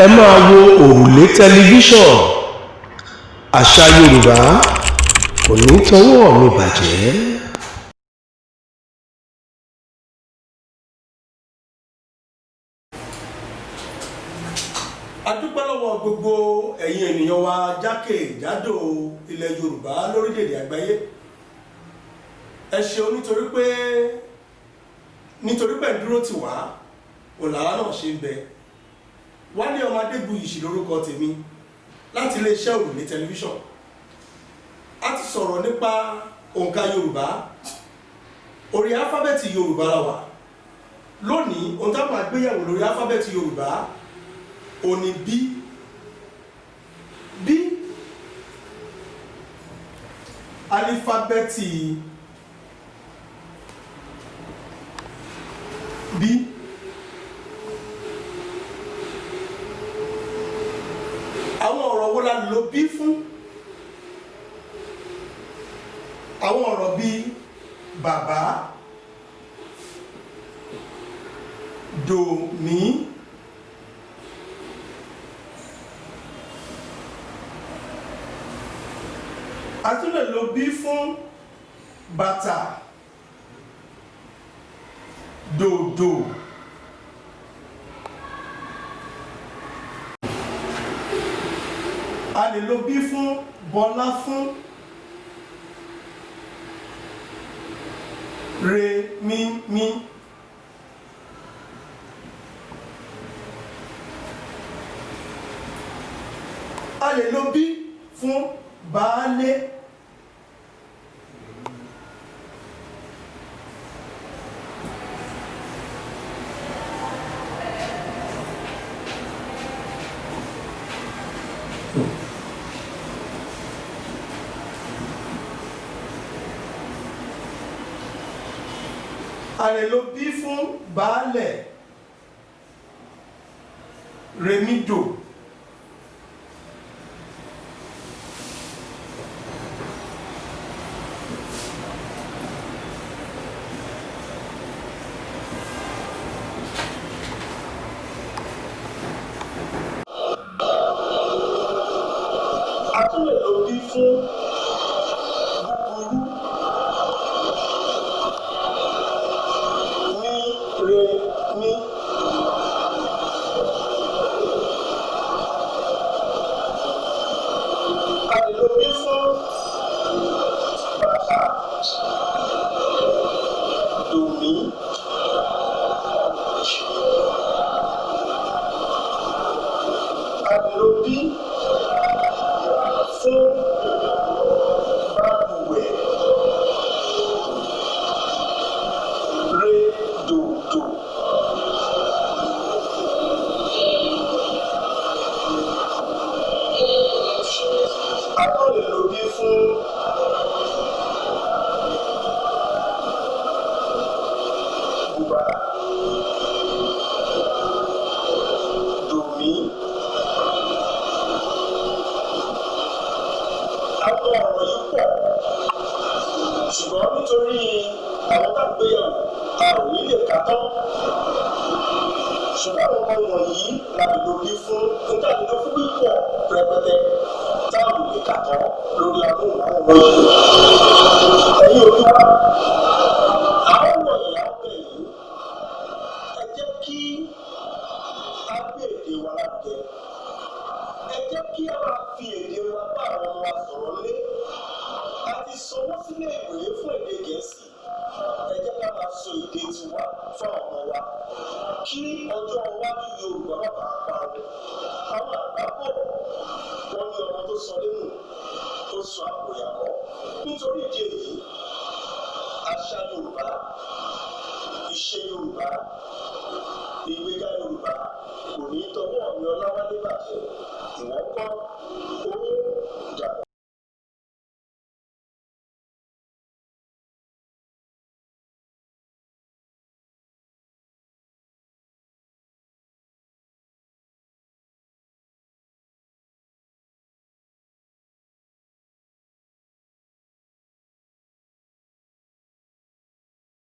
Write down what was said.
Ẹ máa wo Òrùlé Tẹlifíṣàn. Àṣà Yorùbá kò ní tọwọ́ mi bàjẹ́. A dúpẹ́ lọ́wọ́ gbogbo ẹ̀yin ènìyàn wa jákèjádò ilẹ̀ Yorùbá, lórílẹ̀‐èdè àgbáyé. Ẹ ṣeun, nítorí pé ń dúró tì wá òlàwà náà ṣe ń bẹ. Wálé ọmọ Adégbuyì sì lórúkọ tèmi láti iléeṣẹ́ Òrùlé Tẹlifíṣàn. A ti sọ̀rọ̀ nípa òǹkà Yorùbá, orí alifábẹ́ẹ̀tì Yorùbá la wà lónìí. Ohun tá a máa gbéyàwó lórí alifábẹ́ẹ̀tì Yorùbá òní, B. B, alifábẹ́ẹ̀tì B. Àwọn ọ̀rọ̀ wo la lò B fún? Àwọn ọ̀rọ̀ bíi bàbá, dòmí, a tún lè lo B fún bàtà, dòdò. A lè lo B fún bọlá fún, re mí mí. A lè lo B fún baálé. A lè lo B fún baálẹ̀, remido. A tún lè lo B fún búburú, mí, re, mí. A lè lo B fún bàtà, dòmí. A lè lo B fún balùwẹ̀, re, dòdò. A tún lè lo B fún bùbá, dòmí. Àwọn ọ̀rọ̀ yìí pọ̀, ṣùgbọ́n nítorí àwọn tá à ń gbéyàwó, a ò ní lè kà tán. Ṣùgbọ́n àwọn ọmọ wọ̀nyí la lè lo B fún. Níta lè lo fún pípọ̀ rẹpẹtẹ tá a ò lè kà tán lórí amóhùnmáwòrán yìí. Ẹ̀yin òbí wa, àwọn wọ̀nyí á bẹ̀ yín, ẹ jẹ́ kí a gbé èdè wa lárugẹ. Ẹ jẹ́ kí a máa fi èdè wa bá àwọn ọmọ wa sọ̀rọ̀ lé. A ti sanwó sílé ìwé fún èdè Gẹ̀ẹ́sì, ẹ jẹ́ ká máa sọ èdè tiwa fún àwọn ọmọ wa kí ọjọ́ iwájú Yorùbá má bàa parun. Àwọn àgbà bọ̀, wọ́n ní ọmọ tó sọ nínú tó sọ àpò ìyàkọ́. Nítorí ìdí èyí, àṣà Yorùbá, ìṣe Yorùbá, ìgbéga Yorùbá kò ní tọwọ́ mi Ọláwálé bàjẹ́. Ìwọ́n kọ́ ó dàbọ̀.